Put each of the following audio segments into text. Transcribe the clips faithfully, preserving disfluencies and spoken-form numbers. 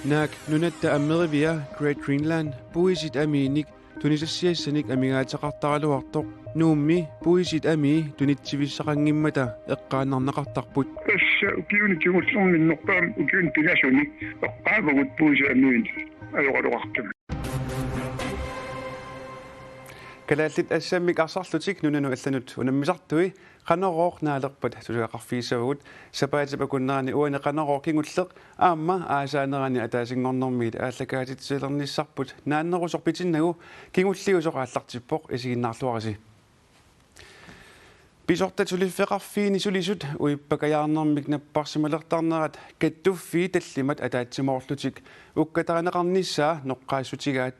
Naak nunatta ammerivia Great Greenland puisit amiinik tunisassiassanik amigaateqartaraluartoq Nuummi puisit amii tunitsivissaqanngimmata eqqaannarneqartarput. Tassa ukiuni kingullerni innerpaamik ukiuni pingasuni eqqaavagut puisit amiinik ajoraluartumik. Kalaallit assammik arsarlutik nunanut allanut unammisartui Qanorooq naalerpat tusagaqarfigissavagut. Sapaatip akunnerani uani Qanorooq kingulleq aamma aasaanerani ataasinngornermiit aallakaatitsilernissarput naannerusoq pitinnagu kingulliusoq aallartippoq, isiginnaarluarisi. Pisortat suliffeqarfiini sulisut uippakajaarnermik napparsimalertarnerat kattuffii tallimat ataatsimoorlutik ukkatarineqarnissaa noqqaassutigaat.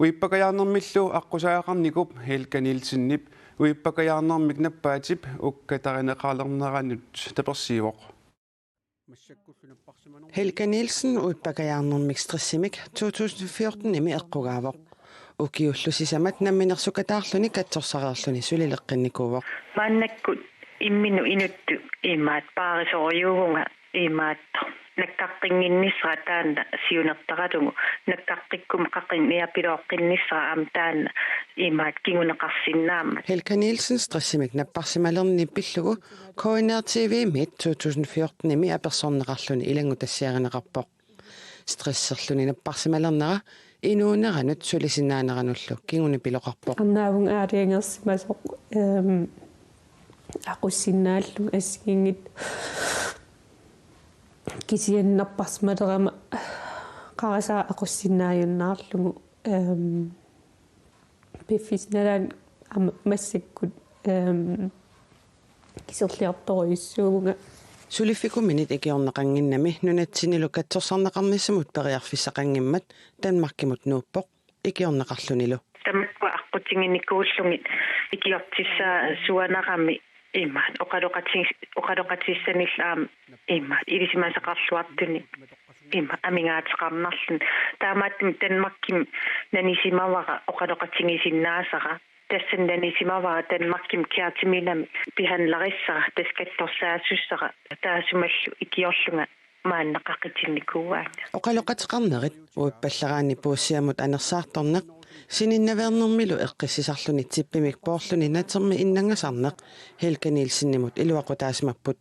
Uippakajaarnermillu aqqusaaqqaarnikuup Helga Nielsenip uippakajaarnermik nappaatip ukkatarineqalerneranut tapersiivoq. Helga Nielsen uippakajaarnermik stressimik to tusind fjortenimi eqqugaavoq. Ukiullu sisamat nammineq sukataarluni katsorsareerluni sulileqqinnikuuvoq. Maannakkut imminut inuttut imaat paarisorujuuvunga imaattoq. Nakkaqqinnginnissara taanna siunertaralugu. Nakkaqqikkuma qaqinniapilooqqinnissara aamma taanna imaat kinguneqarsinnaammat. Helga Nielsen stressimik napparsimalerninni pillugu K N R T V-miit to tusind fjortenimi apersorneqarluni ilanngutassiarineqarpoq. Stresserluni napparsimalernera inuuneranut sulisisinnaaneranullu kingunipiloqarpoq. Arnaavunga aalajangersimasoq, ehm, aqussinnaallunga assigiinngitsoq. Kisianni napparsimalerama qarasaaq aqussinnaajunnaarlugu, ehm, piffissap nalaani aamma massakkut, ehm, kiserliortorujussuuvunga. Suliffikuminit ikiorneqannginnami nunatsinnilu katsorsarneqarnissamut periarfissaqanngimmat Danmarkimut nuuppoq ikiorneqarlunilu. Tamakkua aqqutiginikuullugit ikiortissaasuanarami imaat oqaloqati-, oqaloqatissanillu aamma imaat ilisimasaqarluartunik imaat amigaateqarnarluni. Taamaattumik Danmarkimi nanisimavara oqaloqatigisinnaasara. Tassani nanisimavara Danmarkimi Kærteminami behandlerissara, tassa katsorsaassussara, taassumalu ikiorlunga maanna qaqitinnikuuaanga. Oqaloqateqarnerit uippalleraanni puussiamut anersaartorneq sininnaveernermilu eqqissisarluni tippimik poorluni natermi innangasarneq Helga Nielsenimut iluaqutaasimapput.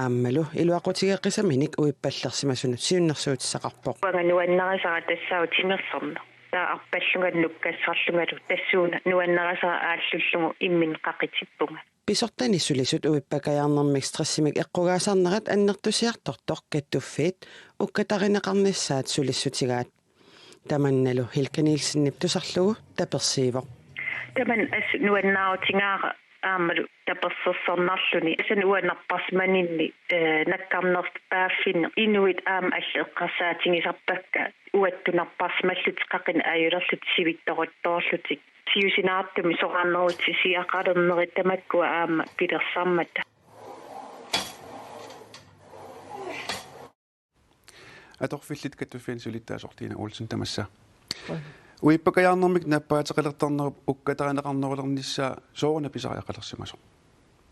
Aammalu iluaqutigeqqisaminik uippallersimasunut siunnersuutissaqarpoq. Uanga nuannarisara tassaavoq timersorneq. Taava arpallunga nukkassarlungalu tassuuna nuannarisara aallullugu imminut qaqitippunga. Pisortani sulisut uippakajaarnermik stressimik eqqugaasarnerat annertusiartortoq kattuffiit ukkatarineqarnissaat sulissutigaat. Tamannalu Helga Nielsenip tusarlugu tapersiivoq. Tamanna assut nuannaarutigaara aammalu tapersersornarluni. Tassani uanga napparsimaninni, eh, nakkarnerpaaffinni inuit aamma allat eqqarsaatigisarpakka uattut napparsimallutik qaqinik ajulerlutik sivitsorujussuullutik. Siusinaartumik soraarnerutsisiaqalernerit tamakkua aamma pilersarmata. Atorfillit Kattuffianni sulittaasoq Tina Olsen tamassa. Oj. Uippakajaarnermik nappaateqalertarnerup ukkatarineqarnerulernissaa sooruna pisariaqalersimasoq?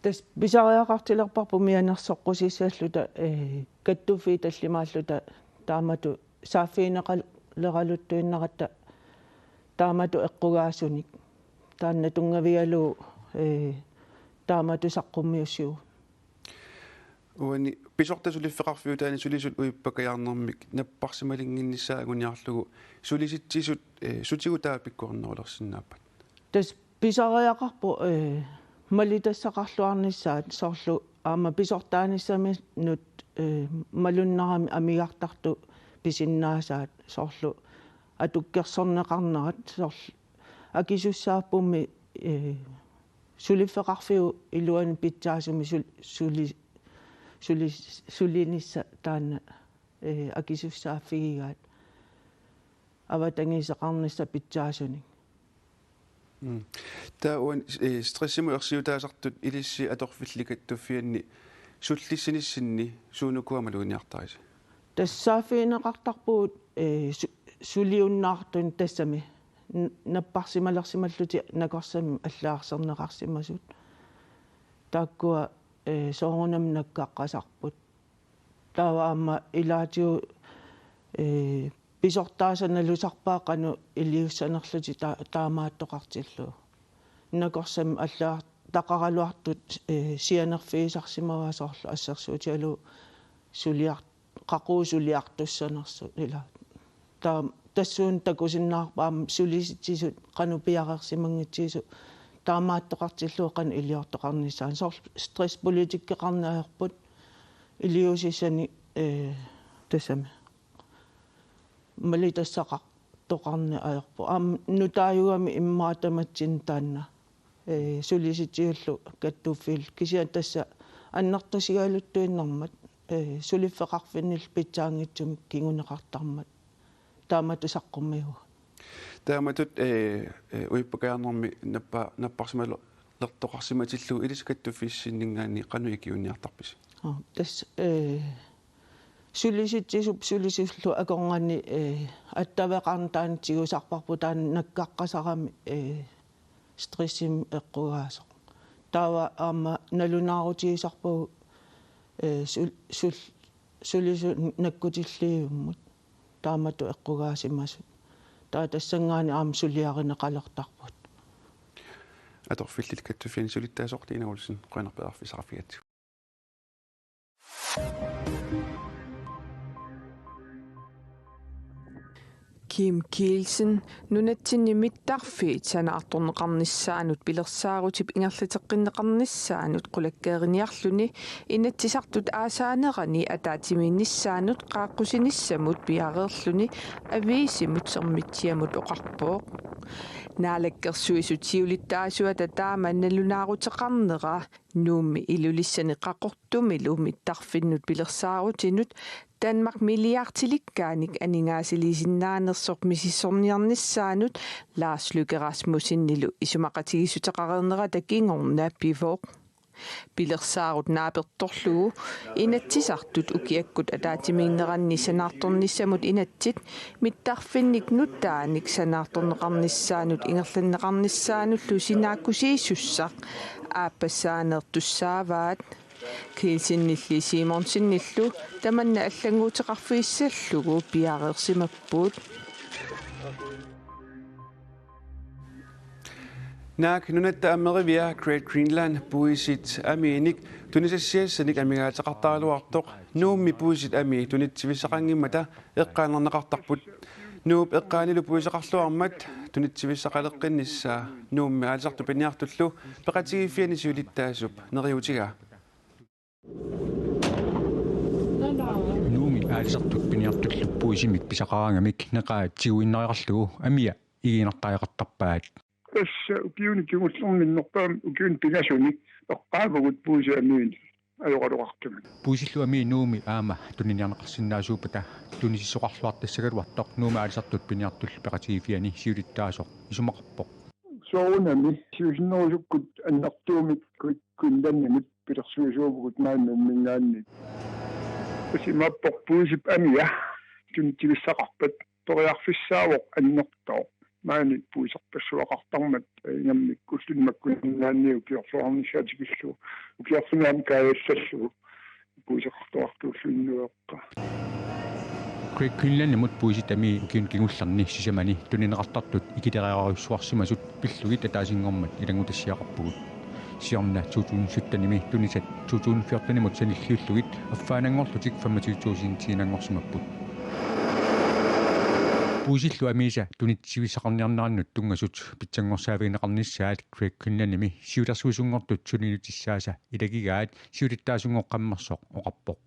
Tassa pisariaqartilerparput mianersoqqusissalluta, eh, kattuffiit tallimaalluta taamatut saaffigineqaleraluttuinnaratta taamatut eqqugaasunik. Taanna tunngavigalugu, eh, taamatut saqqummiussivugut. Uani pisortat suliffeqarfiutaanni sulisut uippakajaarnermik napparsimalinnginnissaat anguniarlugu sulisitsisut, eh, sutigut taava pikkunarnerulersinnaappat? Tassa pisariaqarpoq, eh, malitassaqarluarnissaat soorlu aamma pisortaanissaminut, eh, malunnarami amigartartut pisinnaasaat soorlu atukkersorneqarnerat soorlu akisussaaffimmi, eh, suliffeqarfiup iluani pitsaasumik sul-, suli-, suli-, sulinissaq taanna, eh, akisussaaffigigaat avatangiiseqarnissaq pitsaasunik. Mm. Taava uani, eh, stressimut ersiutaasartut ilissi atorfillit kattuffianni sullissinissinni suunukua maluginiartarisi? Tassa saaffigineqartarpugut, eh, su-, suliunnaartunik tassami n-, napparsimalersimallutik nakorsamik allagarserneqarsimasut. Taakkua ee, soorunami nakkaqqasarput. Taava aamma ilaatigut, ee, pisortaasa nalusarpaat qanoq iliussanerlutik ta-, taamaattoqartillugu. Nakorsami allagartaqaraluartut, ee, sianerfigisarsimavaat soorlu assersuutigalugu suliar-, qaqugu suliartussanersut ila. Taava tassuuna takusinnaavarput aamma sulisitsisut qanoq piareersimanngitsigisut taamaattoqartillugu qanoq iliortoqarnissaanut. Soorlu stresspolitikkeqarneq ajorput iliuusissani, ee, tassami. Malitassaqartoqarneq ajorput. Aamma nutaajugami immaqa tamatsinnut taanna, ee, sulisitsijullu kattuffiillu. Kisianni tassa annertusigaluttuinnarmat, ee, suliffeqarfinnillu pitsaanngitsumik kinguneqartarmat. Taamatut saqqummiuvugut. Taamatut, ee, ee, uippakajaarnermi nappa-, napparsimalertoqarsimatillugu ilissi kattuffiissinninngaanniit qanoq ikiuiniartarpisi? Aa, tassa, ee, sulisitsisup sulisullu akornanni, ee, attaveqarneq taanna tigusarparput taanna nakkaqqasarami, ee, stressimik eqqugaasoq. Taava aamma nalunaarutigisarpagut, ee, sul-, sul-, sulisut nakkutilliivimmut. Taamatut eqqugaasimasut. Taava tassanngaanniit aamma suliarineqalertarput. Atorfillit Kattuffianni siulittaasoq Tina Olsen, qujanaq periarfissaqarfigatsigut. Kim Kielsen, nunatsinni mittarfiit sanaartorneqarnissaannut pilersaarutip ingerlateqqinneqarnissaanut qulakkeeriniarluni Inatsisartut aasaanerani ataatsimiinnissaannut qaaqqusinissamut piareerluni aviisimut Sermitsiamut oqarpoq. Naalakkersuisut siulittaasuata taama nalunaaruteqarnera Nuummi Ilulissani Qaqortumilu mittarfinnut pilersaarutinut Danmark milliardilikkaanik aningaasaliisinnaanersoq misissorniarnissaanut Lars Løkke Rasmussenilu isumaqatigiissuteqareernerata kingorna pivoq. Pilersaarut naapertorlugu Inatsisartut ukiakkut ataatsimiinneranni sanaartornissamut inatsit mittarfinnik nutaanik sanaartorneqarnissaanut ingerlanneqarnissaanullu sinaakkusiisussaq aappassaaneertussaavaat. Kielsenilli Simonsenillu tamanna allannguuteqarfigissallugu piareersimapput. Naak nunatta amerivia Great Greenland puisit amiinik tunisassiassanik amigaateqartaraluartoq Nuummi puisit amii tunitsivissaqanngimmata eqqaanerneqartarput. Nuup eqqaanilu puiseqarluarmat tunitsivissaqaleqqinnissaa Nuummi aalisartut piniartullu peqatigiiffiani siulittaasup neriuutigaa. Nuummi aalisartut piniartullu puisimik pisaqaraangamik neqaat tiguinnariarlugu amia igiinnartariaqartarpaat. Tassa ukiuni kingullerni minnerpaamik ukiuni pingasuni eqqaavugut puisit amiinik ajoraluartumik. Puisillu amii Nuummi aamma tuniniarneqarsinnaasuuppata tunisisoqarluartassagaluartoq Nuummi aalisartut piniartullu peqatigiiffiani siulittaasoq isumaqarpoq. Soorunami siusinnerusukkut annertuumik Great Greenlandimut pilersuisuuvugut maani Nuumminngaanniit. Tassa imaappoq puisip amia tunitsivissaqarpat periarfissaavoq annertooq. Maani puiserpassuaqartarmat ingammik ulluni makkunani ukiorluarnissaa tikillugu ukiorfinni aamma kaajallallugu puiseqartoqartuulluinnueqqa. Great Greenlandimut puisit amii ukiuni kingullerni sisamani tunineqartartut ikileriarujussuarsimasut pillugit ataasinngormat ilanngutassiaqarpugut. Siorna to tusind syttenimi tunisat to tusind fjortenimut sanilliullugit affaannanngorlutik femogtyve tusindiinnanngorsimapput. Puisillu amiisa tunitsivissaqarniarnerannut tunngasut pitsanngorsaavigineqarnissaat Great Greenlandimi siulersuisunngortut suliniutissaasa ilagigaat siulittaasunngoqqammersoq oqarpoq.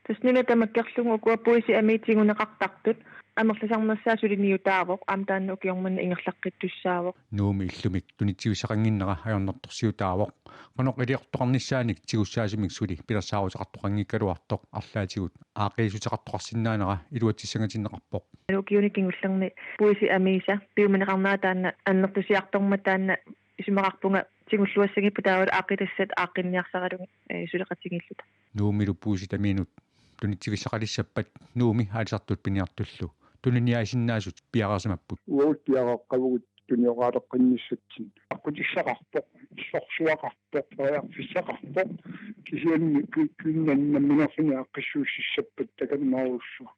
Tassa nuna tamakkerlugu ukua puisit amii tiguneqartartut amerlisarnissaa suliniutaavoq, aamma taanna ukioq manna ingerlaqqittussaavoq. Nuummi illumik tunitsivissaqannginnera ajornartorsiutaavoq. Qanoq iliortoqarnissaanik tigussaasumik suli pilersaaruteqartoqanngikkaluartoq arlaatigut aaqqiissuteqartoqarsinnaanera iluatsissangatinneqarpoq. Ukiuni kingullerni puisit amiisa piumaneqarnera taanna annertusiartormat taanna isumaqarpunga tigulluassagippat taavalu aaqqitassat aaqqinniarsaralugit, ee, suleqatigiilluta. Nuummilu puisit amiinut tunitsivissaqalissappat Nuummi aalisartut piniartullu tuniniaasinnaasut piareersimapput. Uagut piareeqqavugut tunioraaleqqinnissatsinnut. Aqqutissaqarpoq, sorsuaqarpoq, periarfissaqarpoq, Kisianni ki-, kiinnannamminarfini aaqqissuussissappat takannaarussuaq.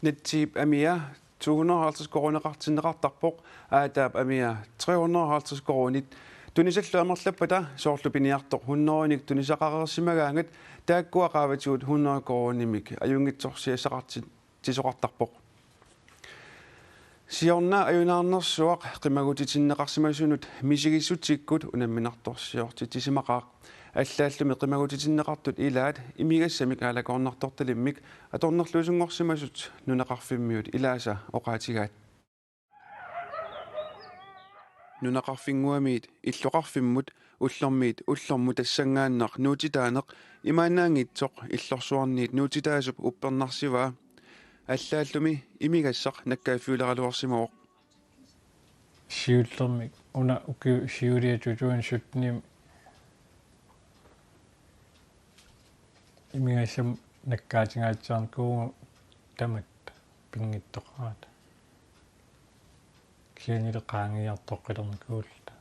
Natsiip amia to hundrede og halvtreds koruuneqartinneqartarpoq, aataap amia tre hundrede og halvtreds koruunit. Tunisallu amerlappata soorlu piniartoq hundredenik tunisaqareersimagaangat taakkua qaavatigut hundrede koruunimik ajunngitsorsiassaqartitsisoqartarpoq. Siorna ajunaarnersuaq qimagutitinneqarsimasunut misigissutsikkut unamminartorsiortitsisimaqaaq. Allaallumi qimagutitinneqartut ilaat imigassamik aalakoornartortalimmik atornerluisunngorsimasut nunaqarfimmiut ilaasa oqaatigaat. Nunaqarfinnguamiit illoqarfimmut ullormiit ullormut tassanngaannaq nuutitaaneq imaannaanngitsoq Illorsuarniit nuutitaasup uppernarsivaa. Allaallumi imigassaq nakkaaffiuleraluarsimavoq. Siullermik una ukiup siulia to tusind syttenimi imigassamik nakkaatingaatsiarnikuuvunga tamatta pinngitsoqarata. Kisiannili qaangiiartoqqilernikuulluta.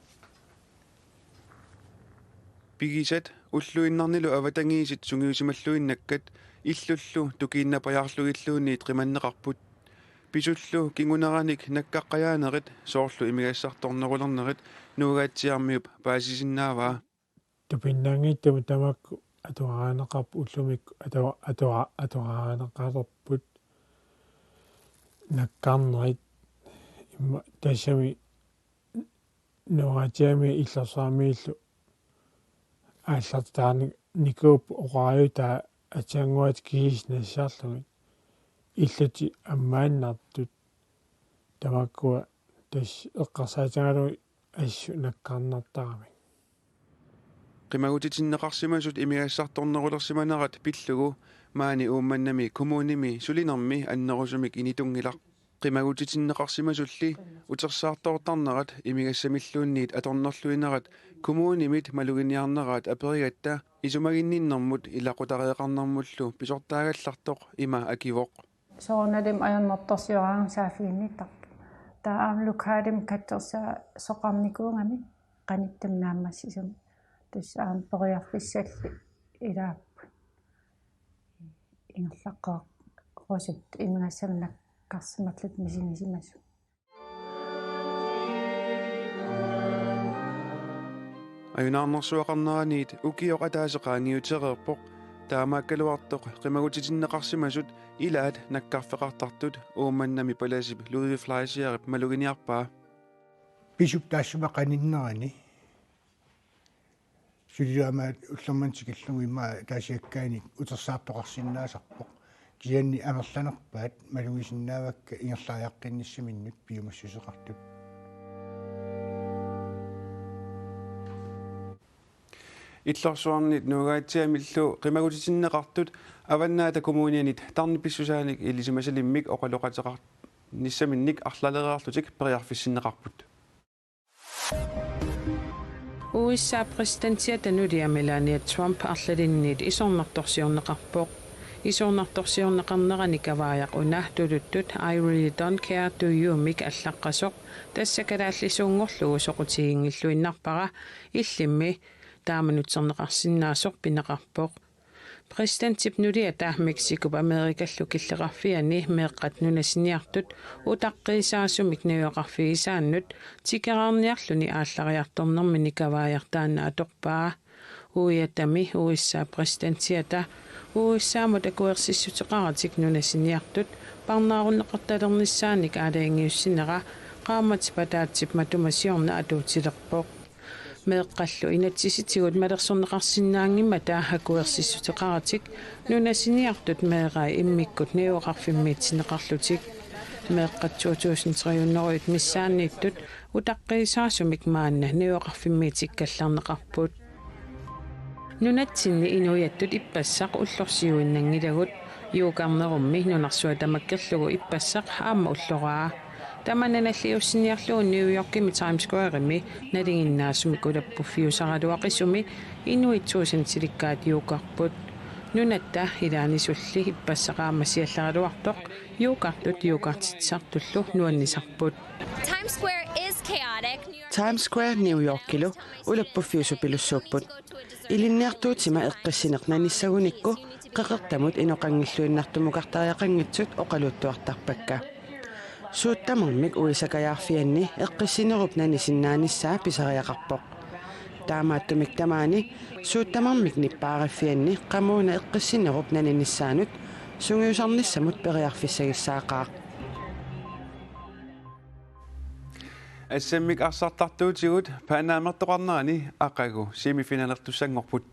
Pigisat ulluinnarnilu avatangiisit sungiusimalluinnakkat illullu tukiinnapajaarlugilluunniit qimanneqarput. Pisullu kinguneranik nakkaqqajaanerit soorlu imigassartornerulernerit Nuugaatsiarmiup paasisinnaavaa. Tupinnaanngitsumik tamakku atoraaneqarput ullumikkut ato-, atora-, atoraaneqalerput nakkarnerit imma tassami Nuugaatsiami Illorsuarmiillu aallartitaarnikuupput oqariutaa atsannguat kisiisa nassarlugit illuti ammaannartut tamakkua tassa eqqarsaatigalugit assut nakkarnartaramik. Qimagutitinneqarsimasut imigassartornerulersimanerat pillugu maani Uummannami kommunimi sulinermi annerusumik initunngilaq. Qimagutitinneqarsimasulli utersaartoortarnerat imigassamilluunniit atornerluinerat kommunimit maluginiarneraat aperigatta isumaginninnermut ilaqutariiqarnermullu pisortaagallartoq ima akivoq. Soorunalimi ajornartorsioraammata saaffiginnittarpoq. Taava aamma lokalimik katsorsaasoqarnikuugami qanittumi naammassisumi. Tassa aamma periarfissalli ilaapput. Ingerlaqqerusut imigassamik nakkarsimallutik misigisimasut. Ajunaarnersuaqarneraniit ukioq ataaseq qaangiutereerpoq, taamaakkaluartoq qimagutitinneqarsimasut ilaat nakkarfeqartartut Uummannami palasip Ludvig Fleischerip maluginiarpaa. Pisup taassuma qaninnerani sulilu aamma ullormanna tikillugu immaqa ataasiakkaanik utersaartoqarsinnaasarpoq. Kisianni amerlanerpaat malugisinnaavakka ingerlariaqqinnissaminnut piumassuseqartut. Illorsuarniit Nuugaatsiamillu qimagutitinneqartut Avannaata Kommunianit tarnippissusaannik ilisimasalimmik oqaloqateqarnissaminnik arlaleriarlutik periarfissinneqarput. U S A-p præsidentiata nulia Melania Trump arlalinniit isornartorsiorneqarpoq. Isornartorsiorneqarnerani kavaajaq una tuluttut I Really Don't Care, Do You-mik allaqqasoq, tassa kalaallisuunngorlugu soqutiginngilluinnarpara, illimmi taama nutserneqarsinnaasoq pineqarpoq. Præsidentip nuliata Mexicop Amerikallu killeqarfiani meeqqat nunasiniartut utaqqiisaasumik najugaqarfigisaannut tikeraarniarluni aallariartornermini kavaajaq taanna atorpaa. Uiatami U S A-p præsidentiata U S A-mut akuersissuteqaratik nunasiniartut parnaarunneqartalernissaanik aalajangiussinera qaammatip ataatsip matuma siorna atuutilerpoq. Meeqqallu inatsisitigut malersorneqarsinnaanngimmata akuersissuteqaratik nunasiniartut meerai immikkut najugaqarfimmiitsinneqarlutik. Meeqqat to tusind tre hundrede missaanniittut utaqqiisaasumik maanna najugaqarfimmiitikkallarneqarput. Nunatsinni inuiattut ippassaq ullorsiuinnanngilagut, yogarnerummi nunarsuaq tamakkerlugu ippassaq aamma ulloraa. Tamanna nalliussiniarlugu New Yorkimi Times Squaremi nalinginnaasumik ulappuffiusaraluaqisumi inuit tuusintilikkaat yogarput. Nunatta ilaanisulli ippassaq aamma siallaraluartoq yogartut yogartitsisartullu nuannisarput. Times Square is chaotic. New York Times Square New Yorkilu ulappuffiusupilussuupput. Ilinniartuutima eqqissineq nanissagunikku qeqertamut inoqanngilluinnartumukartariaqanngitsut oqaluttuartarpakka. Suut tamarmik uisakajaarfianni eqqissinerup nanisinnaanissaa pisariaqarpoq. Taamaattumik tamaani suut tamarmik nippaariffianni qamuuna eqqissinerup naninissaanut sungiusarnissamut periarfissagissaaqaaq. Assammik arsartartuutigut Pan Amertoqarnerani aqagu semifinalertussanngorput.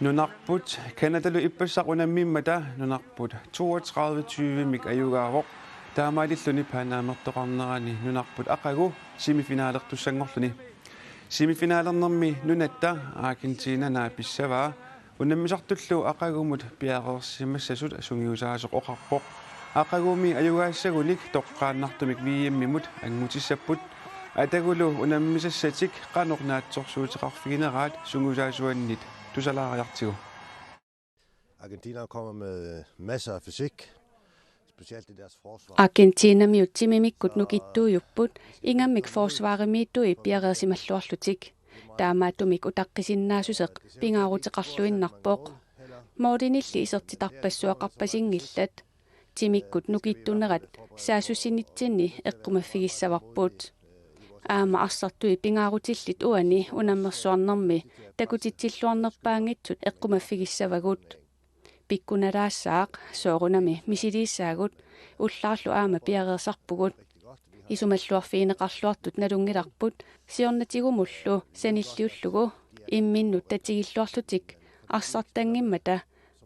Nunarput Canadalu ippassaq unammimmata nunarput toogtredive tyve-mik ajugaavoq. Taamaalilluni Pan Amertoqarnerani nunarput aqagu semifinalertussanngorluni. Semifinalernermi nunatta Argentina naapissavaa. Unammisartullu aqagumut piareersimassasut sungiusaasoq oqarpoq. Aqagumi ajugaassagunik toqqaannartumik V M-imut anngutissapput. Atagulu unammisassatik qanoq naatsorsuuteqarfigineraat sungiusaasuannit tusalaariartigu. Argentina kommer med masser af fysik, specielt i deres forsvar. Argentinamiut timimikkut nukittuujupput, ingammik forsvarimiittui piareersimalluarlutik. Taamaattumik utaqqisinnaassuseq pingaaruteqarluinnarpoq. Målinilli isertitarpassuaqarpasinngillat. Timikkut nukittunerat saassussinitsinni eqqumaffigissavarput. Aamma arsartui pingaarutillit uani unammersuarnermi takutitsilluarnerpaanngitsut eqqumaffigissavagut. Pikkunalaassaaq soorunami misiliissaagut, ullaarlu aamma piareersarpugut. Isumalluarfigineqarluartut nalunngilarput siornatigumullu sanilliullugu imminnut tatigilluarlutik arsartanngimmata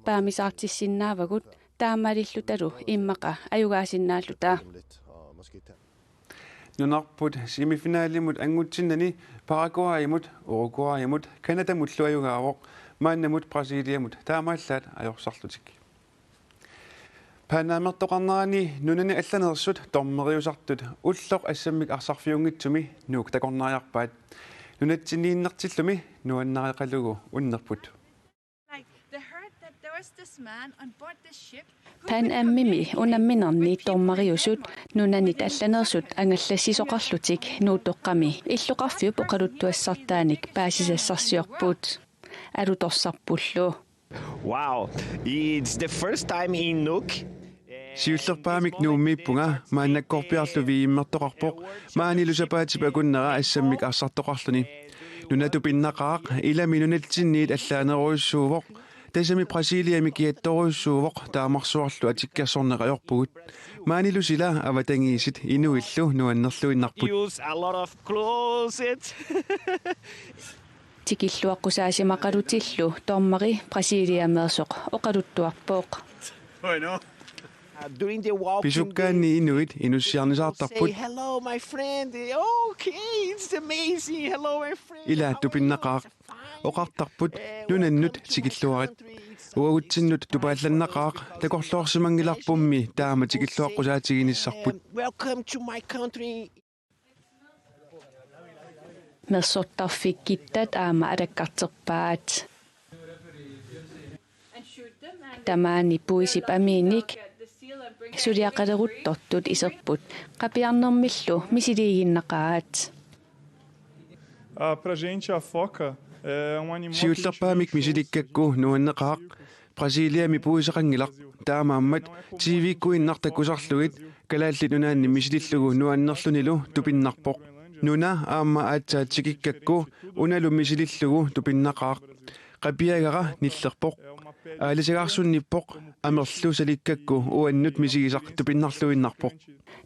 paamisaartissinnaavagut taamaalillutalu immaqa ajugaasinnaalluta. Nunarput semifinalimut anngutsinnani Paraguaymut, Uruguaymut, Canadamullu ajugaavoq, maannamut Brasiliamut taamaallaat ajorsarlutik. Pan Amertoqarnerani nunani allaneersut dommeriusartut ulloq assammik arsarfiunngitsumi Nuuk takornariarpaat. Nunatsinniinnartillumi nuannareqalugu unnerput. Pan Amimi unamminerni dommeriusut nunanit allaneersut angallassisoqarlutik Nuutoqqami illoqarfiup oqaluttuassartaanik paasisassarsiorput. Alutorsarpullu. Wow, it's the first time in Nuuk. Siullerpaamik Nuummiippunga, maannakkorpiarlu V M-ertoqarpoq, maanilu sapaatip akunnera assammik arsartoqarluni. Nuna tupinnaqaaq, ilami nunatsinniit allaanerujussuuvoq, tassami Brasiliami kiattorujussuuvoq, taamarsuarlu atikkersorneq ajorpugut. Maanilu sila avatangiisit inuillu nuannerluinnarput. Use a lot of clothes. Tikilluaqqusaasimaqalutillu dommeri Brasiliameersoq oqaluttuarpoq. During the walk, Pisukkaanni inuit inussiarnisaartarput. Say hello, my friend. Okay, it's amazing. Hello, my friend. Ila tupinnaqaaq. Oqartarput nunannut tikilluarit. Uagutsinnut tupaallannaqaaq, takorloorsimanngilarpummi taama tikilluaqqusaatiginissarput. Welcome to my country. Mersortarfikkittat aamma alakkarterpaat. Tamaani puisip amiinik suliaqaleruttortut iserput qapiarnermillu misiliiginnaqaat. Ah, pra gente, a foca é um animal que a gente Siullerpaamik vê em shows. Misilikkakku nuanneqaaq. Brasiliami puiseqanngilaq. Taamaammat T V-kkuinnaq takusarlugit Kalaallit Nunaanni misilillugu nuannerlunilu tupinnarpoq. Nuna aamma aatsaat tikikkakku unalu misilillugu tupinnaqaaq. Qapiagara nillerpoq. Aalisagaarsunnippoq, amerlu salikkakku uannut misigisaq tupinnarluinnarpoq.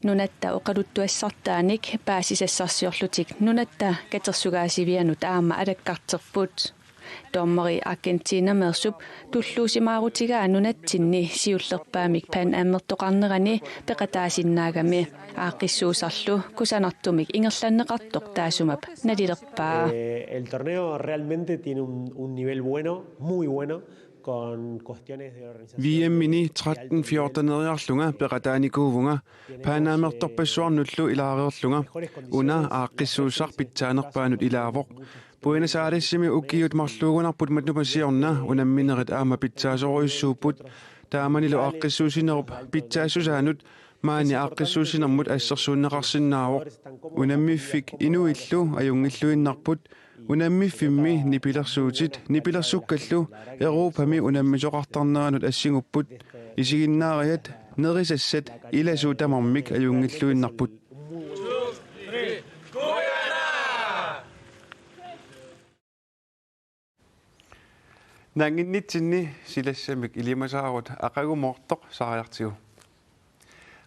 Nunatta oqaluttuassartaanik paasisassarsiorlutik nunatta katersugaasivianut aamma alakkarterput. Dommeri Argentinameersup tulluusimaarutigaa nunatsinni siullerpaamik Pan Amertoqarnerani peqataasinnaagami aaqqissuusarlu kusanartumik ingerlanneqartoq taassumap nalilerpaa. Eh, el torneo realmente tiene un, un nivel bueno, muy bueno, con cuestiones de organización. V M-ini tretten fjorten-eriarlunga peqataanikuuvunga, Pan Amertorpassuarnullu ilaareerlunga. Una aaqqissuussaq pitsaanerpaanut ilaavoq. Buenos Airesimi ukiut marluugunarput matuma siorna unamminerit aamma pitsaasorujussuupput. Taamanilu aaqqissuussinerup pitsaassusaanut maani aaqqissuussinermut assersuunneqarsinnaavoq. Unammiffik inuillu ajunngilluinnarput, Unammiffimmi nipilersuutit nipilersukkallu Europami unammisoqartarneranut assigupput, isiginnaariat nerisassat ilasu tamarmik ajunngilluinnarput. Naannginnitsinni silassamik ilimasaarut aqagumoortoq saariartigu.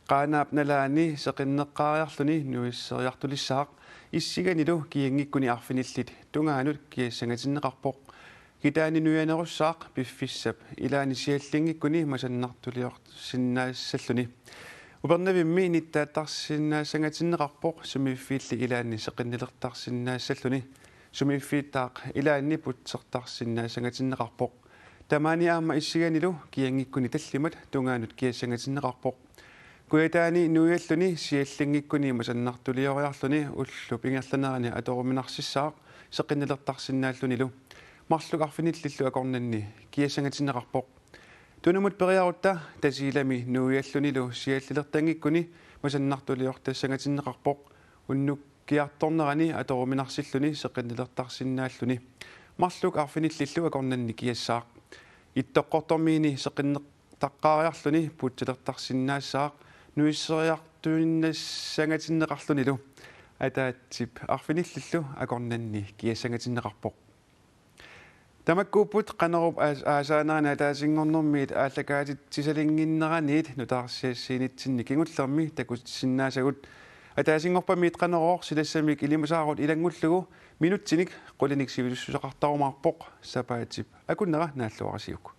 Qaanaap nalaani seqinneqqaariarluni nuisseriartulissaaq issiganilu kiangikkuni arfinillit tungaanut kiassangatinneqarpoq. Kitaani nuianerussaaq piffissap ilaani siallinngikkuni masannartuliorsinnaassalluni. Upernavimmi nittaattarsinnaassangatinneqarpoq, sumiiffiilli ilaanni seqinnilertarsinnaassalluni. Sumiiffiittaaq ilaanni putsertarsinnaasangatinneqarpoq. Tamaani aamma issiganilu kiangikkuni tallimat tungaanut kiassangatinneqarpoq. Kujataani nuialluni siallinngikkuni masannartulioriarluni ullup ingerlanerani atoruminarsissaaq seqinnilertarsinnaallunilu. Marluk arfinillillu akornanni kiassangatinneqarpoq. Tunumut periarutta Tasiilami nuiallunilu siallilertanngikkuni masannartuliortassangatinneqarpoq. Unnuk kiartornerani atoruminarsilluni seqinnilertarsinnaalluni. Marluk arfinillillu akornanni kiassaaq. Ittoqqortormiini seqinnertaqqaariarluni putsilertarsinnaassaaq nuisseriartuinnassangatinneqarlunilu. Ataatsip arfinillillu akornanni kiassangatinneqarpoq. Tamakkuupput Qanorup aas-, aasaanerani ataasinngornermiit aallakaatitsisalinnginneraniit nutaarsiassiinitsinni kingullermi takutissinnaasagut. Ataasinngorpamiit Qanorooq silassamik ilimasaarut ilanngullugu minutsinik qulinik sivisussuseqartarumaarpoq. Sapaatip akunnera naalluarisiuk.